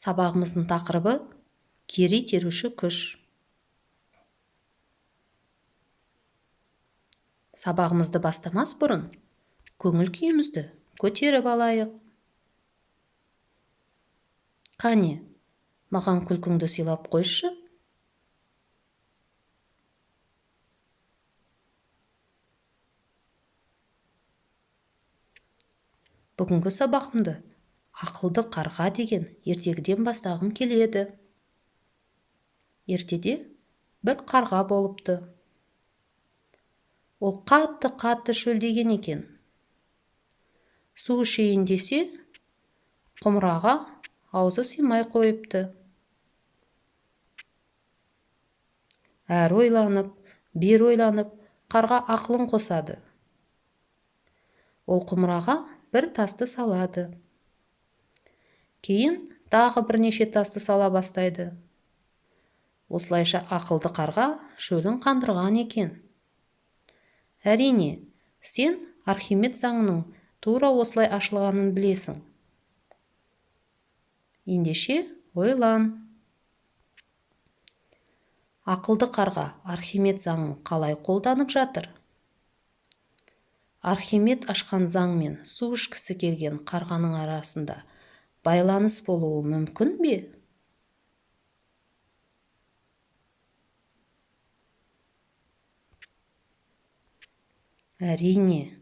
Сабағымыздың тақырыбы кері итеруші күш. Сабағымызды бастамас бұрын көңіл күйімізді көтеріп алайық. Қане, маған күлкіңді сыйлап қойшы. Бүгінгі сабағымды ақылды қарға деген ертегіден бастағым келеді. Ертеде бір қарға болыпты. Ол қатты-қатты шөлдеген екен. Су ішейін десе, құмыраға аузы сыймай қойыпты. Әрі ойланып, бері ойланып, қарға ақылын қосады. Ол құмыраға бір тасты салады. Кейін тағы бірнеше тасты сала бастайды. Осылайша ақылды қарға шөлін қандырған екен. Әрине, сен Архимед заңының тура осылай ашылғанын білесің. Ендеше ойлан. Ақылды қарға Архимед заңын қалай қолданып жатыр? Архимед ашқан заң мен су ішкісі келген қарғаның арасында байланыс болуы мүмкін бе? Әрине.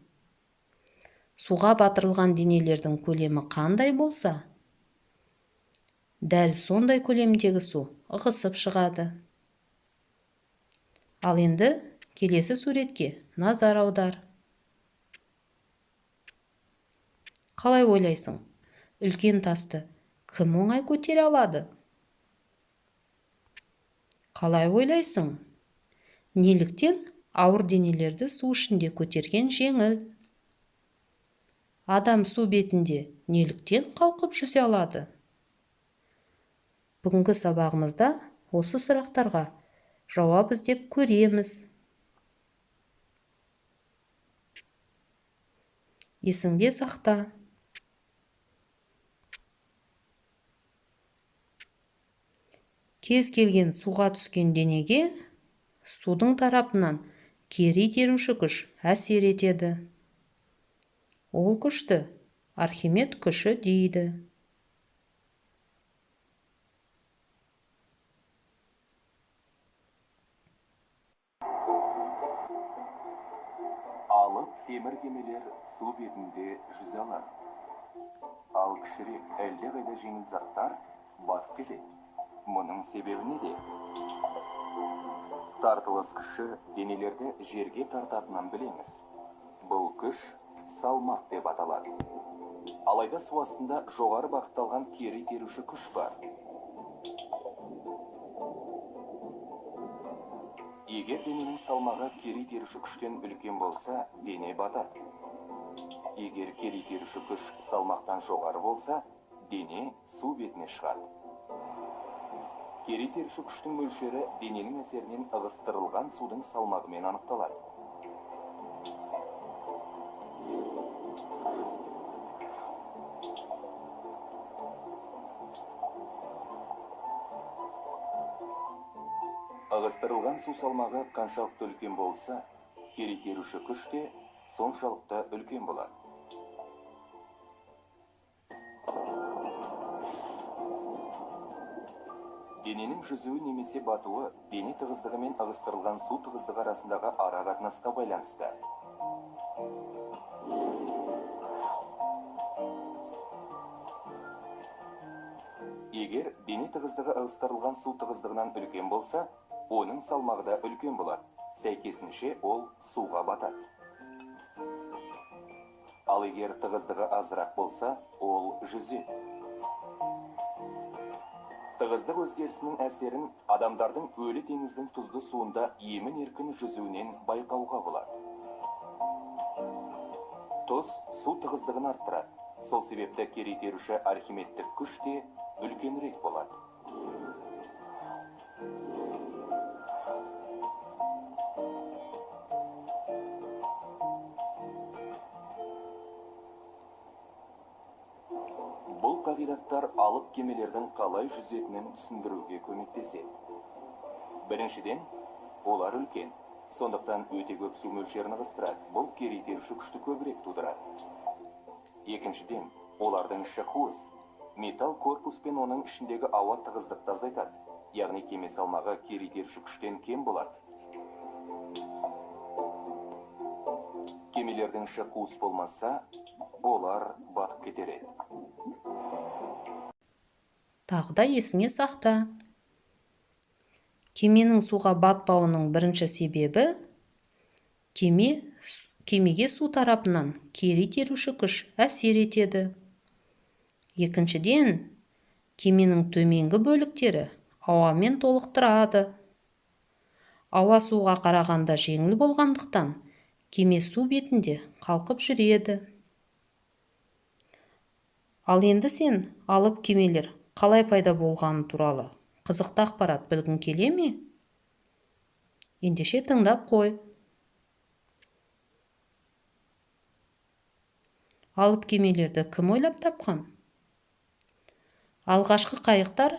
Суға батырылған денелердің көлемі қандай болса, дәл сондай көлемдегі су ығысып шығады. Ал енді келесі суретке назар аудар. Қалай ойлайсың, үлкен тасты кім оңай көтере алады? Қалай ойлайсың, неліктен ауыр денелерді су ішінде көтерген жеңіл? Адам су бетінде неліктен қалқып жүзе алады? Бүгінгі сабағымызда осы сұрақтарға жауап іздеп көреміз. Есіңде сақта. Кез келген суға түскен денеге судың тарапынан кері итеруші күш әсер етеді. Ол күшті Архимед күші дейді. Алып темір кемелер су бетінде жүзе алады. Ал кішірек әлдеқайда жеңіл заттар батып кетеді. Мұның себебі неде? Тартылыс күші денелерді жерге тартатынын білеміз. Бұл күш салмақ деп аталады. Алайда су астында жоғары бағытталған кері итеруші күш бар. Егер дененің салмағы кері итеруші күштен үлкен болса, дене батады. Егер кері итеруші күш салмақтан жоғары болса, дене су бетіне шығады. Кері итеруші күштің мөлшері дененің әсерінен ығыстырылған судың салмағымен анықталады. Ығыстырылған су салмағы қаншалықты үлкен болса, кері итеруші күш те соншалықты үлкен болады. Дененің жүзуі немесе батуы дене тығыздығы мен ығыстырылған су тығыздығы арасындағы ара қатынасқа байланысты. Егер дене тығыздығы ығыстырылған су тығыздығынан үлкен болса, оның салмағы да үлкен болады. Сәйкесінше ол суға батады. Ал егер тығыздығы азырақ болса, ол жүзеді. Тығыздық өзгерісінің әсерін адамдардың өлі теңіздің тұзды суында емін-еркін жүзуінен байқауға болады. Тұз су тығыздығын арттырады. Сол себепті кері итеруші архимедтік күш те үлкенірек болады. Бұл қағидаттар алып кемелердің қалай жүзетінін түсіндіруге көмектеседі. Біріншіден, олар үлкен, сондықтан өте көп су мөлшерін ығыстырады, бұл кері итеруші күшті көбірек тудырады. Екіншіден, олардың іші қуыс. Металл корпус пен оның ішіндегі ауа тығыздықты азайтады, яғни кеме салмағы кері итеруші күштен кем болады. Кемелердің іші қуыс болмаса, олар батып кетер еді. Тағы да есіңе сақта. Кеменің суға батпауының бірінші себебі кемеге су тарапынан кері итеруші күш әсер етеді. Екіншіден, кеменің төменгі бөліктері ауамен толықтырады. Ауа суға қарағанда жеңіл болғандықтан, кеме су бетінде қалқып жүреді. Ал енді сен алып кемелер қалай пайда болғаны туралы қызықты ақпарат білгің келе ме? Ендеше тыңдап қой. Алып кемелерді кім ойлап тапқан? Алғашқы қайықтар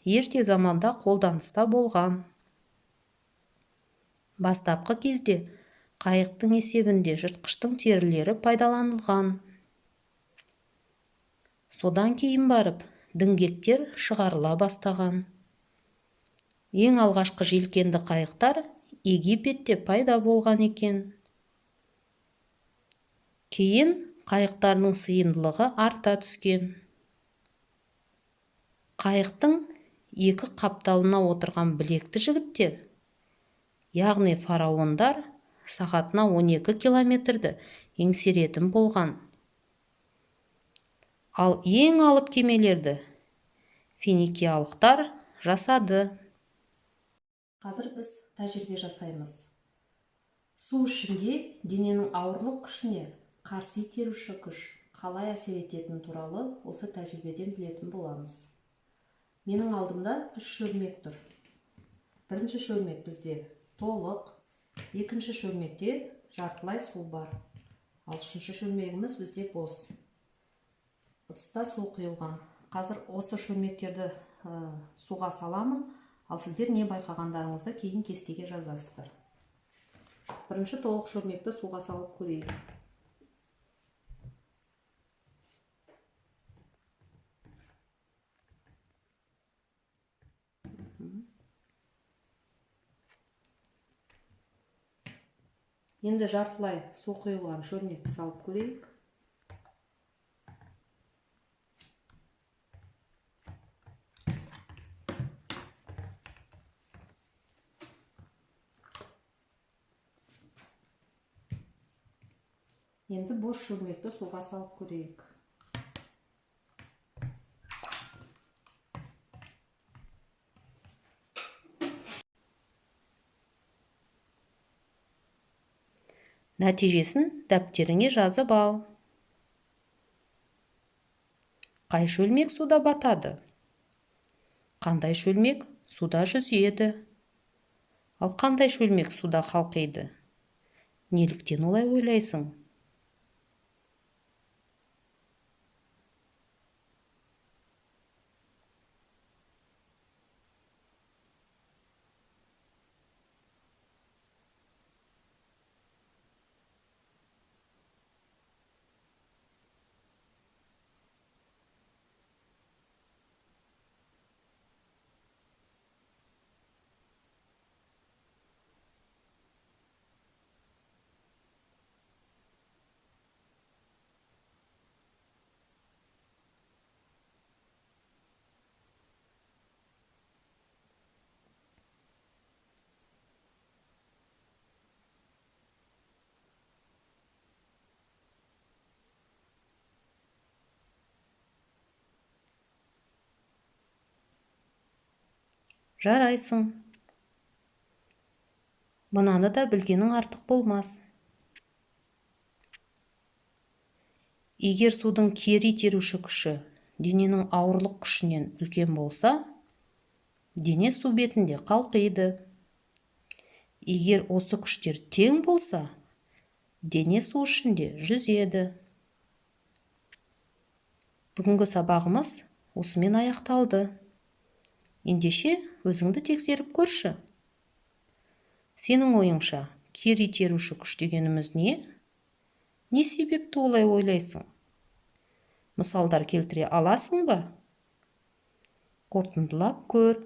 ерте заманда қолданыста болған. Бастапқы кезде қайықтың есебінде жыртқыштың терілері пайдаланылған. Содан кейін барып діңгектер шығарыла бастаған. Ең алғашқы желкенді қайықтар Египетте пайда болған екен. Кейін қайықтардың сыйымдылығы арта түскен. Қайықтың екі қапталына отырған білекті жігіттер, яғни фараондар, сағатына 12 километрді еңсеретін болған. Ал ең алып кемелерді финикиялықтар жасады. Қазір біз тәжірибе жасаймыз. Су ішінде дененің ауырлық күшіне қарсы итеруші күш қалай әсер ететіні туралы осы тәжірибеден білетін боламыз. Менің алдымда 3 шөлмек тұр. Бірінші шөлмек бізде толық, екінші шөлмекте жартылай су бар. Ал үшінші шөлмегіміз бізде бос. Ыдыста су құйылған. Қазір осы шөлмектерді суға саламын. Ал сіздер не байқағандарыңызды кейін кестеге жазасыздар. Бірінші толық шөлмекті суға салып көрейік. Енді жартылай су құйылған шөлмекті салып көрейік. Енді бос шөлмекті суға салып көрейік. Нәтижесін дәптеріңе жазып ал. Қай шөлмек суда батады? Қандай шөлмек суда жүзеді? Ал қандай шөлмек суда қалқиды? Неліктен олай ойлайсың? Жарайсың. Мынаны да білгенің артық болмас. Егер судың кері итеруші күші дененің ауырлық күшінен үлкен болса, дене су бетінде қалқиды. Егер осы күштер тең болса, дене су ішінде жүзеді. Бүгінгі сабағымыз осымен аяқталды. Ендеше, өзіңді тексеріп көрші. Сенің ойыңша, кері итеруші күш дегеніміз не? Не себепті олай ойлайсың? Мысалдар келтіре аласың ба? Қорытындылап көр.